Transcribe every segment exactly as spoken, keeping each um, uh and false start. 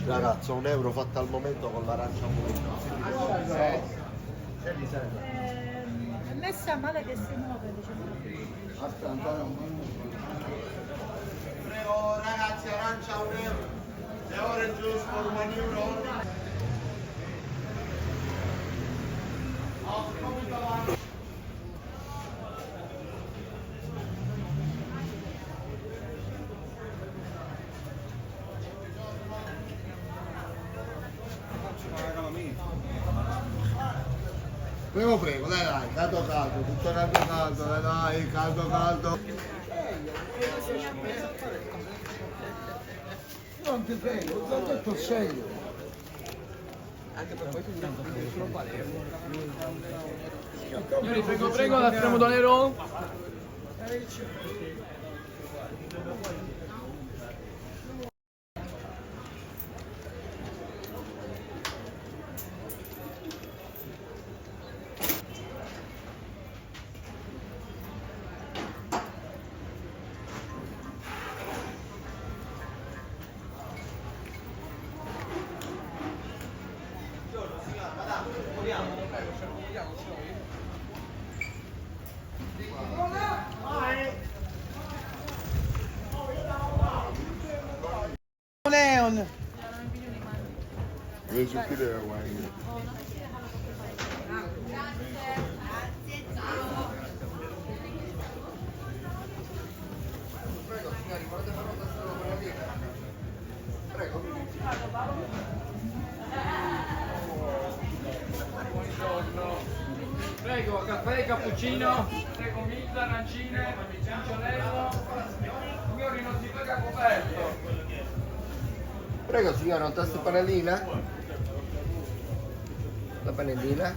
Ragazzo, un euro fatto al momento con l'arancia pulita. Ehm, è messa male che si muove, diciamo. Prego, ragazzi, arancia un euro. The orange juice for one euro. Prego, prego, dai, dai, caldo, caldo, tutto caldo, caldo, dai, dai, caldo, caldo. Io non ti prego, ti ho detto scegli. Anche per poi tu non puoi dire solo Palermo. Signori, prego, prego, la Stremo Donero. Leon. Prego, caffè, cappuccino, prego, milza, arancine, cinciolello. Signori, non si paga coperto. Prego, signora, un tasto panellina? La panellina?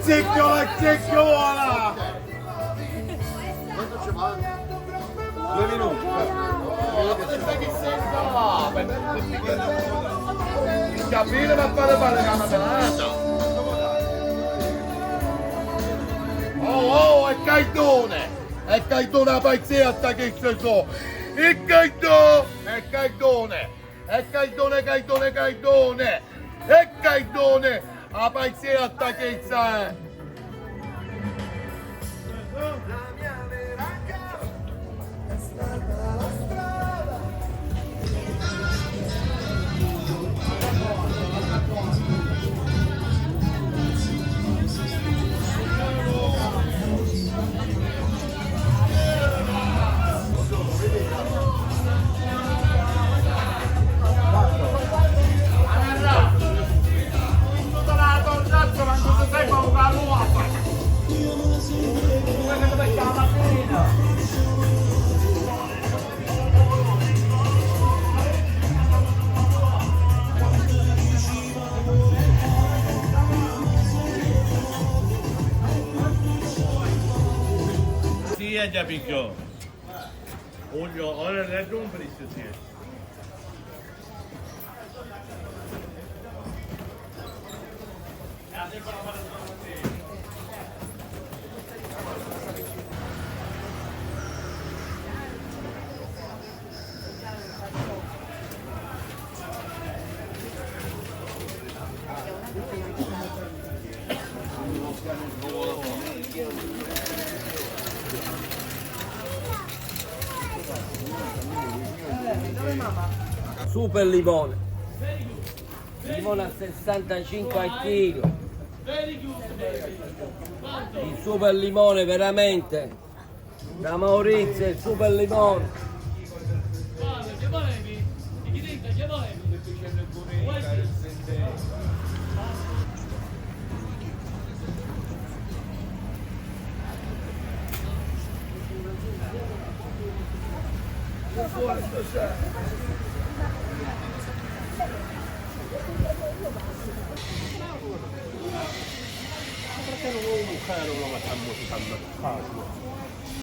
Zicchiola, zicchiola! Quanto ci manca? Due minuti. Oh, ma pensa che senza. Capire, ma fare fare una matanata. Oh, oh, è Caidone! È Caidone la pazzetta che se so! È Caidone! È Caidone! È Caidone, Caidone, Caidone! È Caidone! A pazzetta che se è! Sì, è già picchio. Uglio, ora le rompe di sì. Super limone. Limone a sessantacinque al chilo. Il super limone veramente. Da Maurizio, il super limone.